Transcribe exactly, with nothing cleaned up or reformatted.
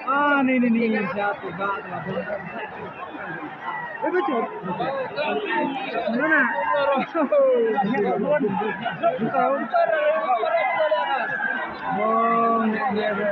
Ah, ni, ni, ni, siya tu, ba, ba, ba. Eh, betul. Mana? Oh, ya, ya, ya.